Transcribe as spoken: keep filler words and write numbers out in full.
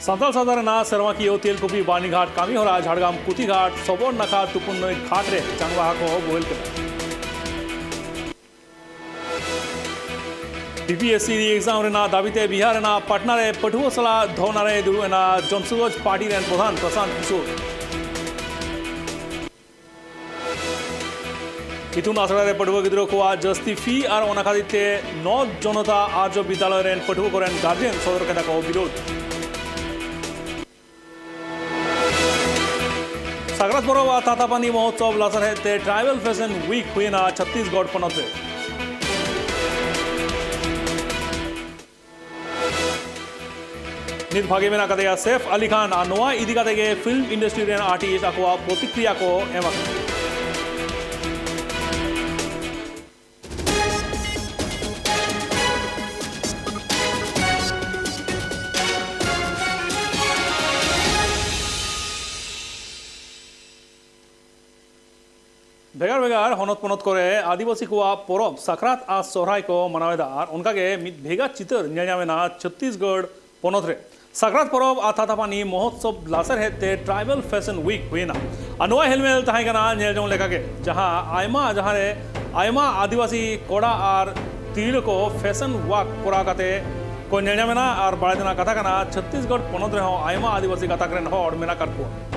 ᱥᱟᱱᱛᱟᱲ ᱥᱟᱶᱛᱟ ᱨᱮᱱᱟᱜ ᱥᱮᱨᱢᱟᱠᱤᱭᱟᱹ ᱛᱮᱞᱠᱩᱯᱤ ᱵᱟᱨᱱᱤᱜᱷᱟᱴ ᱠᱟᱹᱢᱤᱦᱚᱨᱟ ᱡᱷᱟᱲᱜᱨᱟᱢ ᱠᱩᱛᱤᱜᱷᱟᱴ ᱥᱚᱵᱚᱨᱱᱟᱠᱷᱟ ᱛᱩᱯᱩᱱ ᱱᱟᱹᱭ ᱜᱷᱟᱴ ᱨᱮ ᱪᱟᱸᱫᱣᱟᱦᱟ ᱠᱚ ᱵᱚᱦᱮᱞ ᱠᱮᱫᱟ᱾ ᱵᱤ ᱯᱤ ᱮᱥ ᱥᱤ ᱨᱤ ᱮᱠᱡᱟᱢ ᱨᱮᱱᱟᱜ ᱫᱟᱹᱵᱤᱛᱮ ᱵᱤᱦᱟᱨ ᱨᱮᱱᱟᱜ ᱯᱟᱴᱱᱟ ᱨᱮ ᱯᱟᱹᱴᱷᱩᱣᱟᱹ ᱥᱟᱞᱟᱜ ᱫᱷᱚᱨᱱᱟ ᱨᱮ ᱫᱩᱲᱩᱵ ᱮᱱᱟ ᱡᱚᱱᱥᱩᱨᱟᱡᱽ ᱯᱟᱨᱴᱤ ᱨᱮᱱ ᱯᱨᱚᱫᱷᱟᱱ ᱯᱨᱚᱥᱟᱱᱛ ᱠᱤᱥᱳᱨ᱾ ᱤᱛᱩᱱ ᱟᱥᱲᱟ ᱨᱮ ᱯᱟᱹᱴᱷᱩᱣᱟᱹ ᱜᱤᱫᱽᱨᱟᱹ ᱠᱚᱣᱟᱜ ᱡᱟᱹᱥᱛᱤ ᱯᱷᱤ ᱟᱨ ᱚᱱᱟ ᱠᱷᱟᱹᱛᱤᱨ ᱛᱮ ᱱᱚᱵ ᱡᱚᱱᱚᱛᱟ ᱟᱨᱡᱚ ᱵᱤᱫᱽᱭᱟᱞᱚᱭ ᱨᱮᱱ ᱯᱟᱹᱴᱷᱩᱣᱟᱹ ᱠᱚᱨᱮᱱ ᱜᱟᱨᱡᱮᱱ ᱥᱚᱫᱚᱨ ᱠᱮᱫᱟ ᱠᱚ ᱵᱤᱨᱳᱫᱷ᱾ ᱥᱟᱠᱨᱟᱛ ᱯᱚᱨᱚᱵᱽ ᱟᱨ ᱛᱟᱛᱟᱯᱟᱱᱤ ᱢᱚᱦᱳᱛᱥᱚᱵᱽ ᱞᱟᱥᱟᱲᱦᱮᱫ ᱛᱮ ᱴᱨᱟᱭᱵᱟᱞ ᱯᱷᱮᱥᱚᱱ ᱣᱤᱠ ᱦᱩᱭᱮᱱᱟ ᱪᱷᱚᱛᱛᱤᱥᱜᱚᱲ ᱯᱚᱱᱚᱛ ᱨᱮ᱾ ᱱᱤᱛ ᱵᱷᱟᱜᱮ ᱢᱮᱱᱟᱜ ᱠᱟᱫᱮᱭᱟ ᱥᱮᱯᱷ ᱟᱞᱤ ᱠᱷᱟᱱ, ᱟᱨ ᱱᱚᱣᱟ ᱤᱫᱤ ᱠᱟᱛᱮ ᱜᱮ ᱯᱷᱤᱞᱢ ᱤᱱᱰᱟᱥᱴᱨᱤ ᱨᱮᱱ ᱟᱨᱴᱤᱥᱴ ᱟᱠᱚᱣᱟᱜ ᱯᱨᱚᱛᱤᱠᱨᱤᱭᱟ ᱠᱚ ᱮᱢ ᱟᱠᱟᱫᱟ᱾ ᱵᱷᱮᱜᱟᱨ ᱵᱷᱮᱜᱟᱨ ᱦᱚᱱᱚᱛ ᱯᱚᱱᱚᱛ ᱠᱚᱨᱮ ᱟᱹᱫᱤᱵᱟᱹᱥᱤ ᱠᱚᱣᱟᱜ ᱯᱚᱨᱚᱵᱽ ᱥᱟᱠᱨᱟᱛ ᱟᱨ ᱥᱚᱦᱨᱟᱭ ᱠᱚ ᱢᱟᱱᱟᱣ ᱮᱫᱟ, ᱟᱨ ᱚᱱᱠᱟᱜᱮ ᱢᱤᱫ ᱵᱷᱮᱜᱟᱨ ᱪᱤᱛᱟᱹᱨ ᱧᱮᱞ ᱧᱟᱢ ᱮᱱᱟ ᱪᱷᱚᱛᱛᱤᱥᱜᱚᱲ ᱯᱚᱱᱚᱛ ᱨᱮ᱾ ᱥᱟᱠᱨᱟᱛ ᱯᱚᱨᱚᱵᱽ ᱟᱨ ᱛᱟᱛᱟᱯᱟᱱᱤ ᱢᱚᱦᱳᱛᱥᱚᱵᱽ ᱞᱟᱥᱟᱲᱦᱮᱫ ᱛᱮ ᱴᱨᱟᱭᱵᱟᱞ ᱯᱷᱮᱥᱚᱱ ᱣᱤᱠ ᱦᱩᱭᱮᱱᱟ, ᱟᱨ ᱱᱚᱣᱟ ᱦᱮᱞᱢᱮᱞ ᱛᱟᱦᱮᱸ ᱠᱟᱱᱟ ᱧᱮᱞ ᱡᱚᱝ ᱞᱮᱠᱟᱜᱮ, ᱡᱟᱦᱟᱸ ᱟᱭᱢᱟ, ᱡᱟᱦᱟᱸᱨᱮ ᱟᱭᱢᱟ ᱟᱹᱫᱤᱵᱟᱹᱥᱤ ᱠᱚᱲᱟ ᱟᱨ ᱛᱤᱨᱞᱟᱹ ᱠᱚ ᱯᱷᱮᱥᱚᱱ ᱣᱟᱠ ᱠᱚᱨᱟᱣ ᱠᱟᱛᱮ ᱠᱚ ᱧᱮᱞ ᱧᱟᱢ ᱮᱱᱟ᱾ ᱟᱨ ᱵᱟᱲᱟᱭ ᱛᱮᱱᱟᱜ ᱠᱟᱛᱷᱟ ᱠᱟᱱᱟ, ᱪᱷᱚᱛᱛᱤᱥᱜᱚᱲ ᱯᱚᱱᱚᱛ ᱨᱮᱦᱚᱸ ᱟᱭᱢᱟ ᱟᱹᱫᱤᱵᱟᱹᱥᱤ ᱜᱟᱛᱟᱠ ᱨᱮᱱ ᱦᱚᱲ ᱢᱮᱱᱟᱜ ᱟᱠᱟᱫ ᱠᱚᱣᱟ᱾